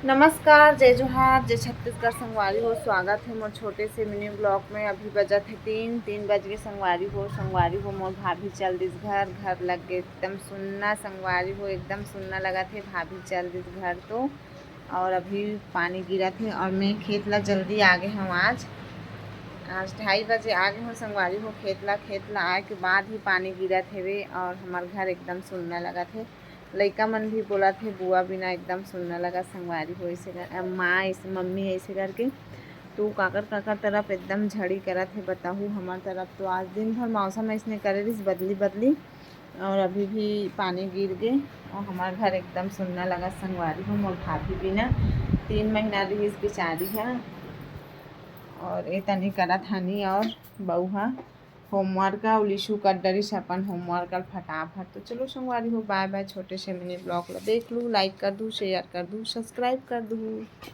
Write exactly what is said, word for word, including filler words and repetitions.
नमस्कार, जय जोहार, जय छत्तीसगढ़ संगवारी हो। स्वागत हे मोर छोटे से मिनी ब्लॉग में। अभी बजत हे तीन, तीन बज के संगवारी हो। संगवारी हो, मोर भाभी चल दिस घर, घर लग गे एकदम सुन्ना संगवारी हो, एकदम सुन्ना लगत हे। भाभी चल दिस घर तो, और अभी पानी गिरत हे और मैं खेत ला जल्दी आ गे हूँ आज। आज ढाई बजे आ गे हूँ संगवारी हो खेत ला। खेत ला आए के बाद ही पानी गिरत हेवे और हमार घर एकदम सुन्ना लगत हे। लइका मन भी बोलत हे, "बुआ बिना एकदम सुन्ना लगत संगवारी हो," ऐसे कर, अ, माँ ऐसे, मम्मी ऐसे करके। तो काकर काकर तरफ एकदम झड़ी करत हे, बताहू। हमार तरफ तो आज दिन भर मौसम ऐसने करे रहिस, बदली बदली, और अभी भी पानी गिर गे और हमार घर एकदम सुन्ना लगत संगवारी हो, मोर भाभी बिना। तीन महीना रहिस बेचारी ह, और ए तनी करत हनी और बहू ह होमवर्क, अउ लिशु कर डरिस अपन होमवर्क ल फटाफट। तो चलो संगवारी हो, बाय बाय। छोटे से मिनी ब्लॉग ला देख लू, लाइक कर दू, शेयर कर दू, सब्सक्राइब कर दू।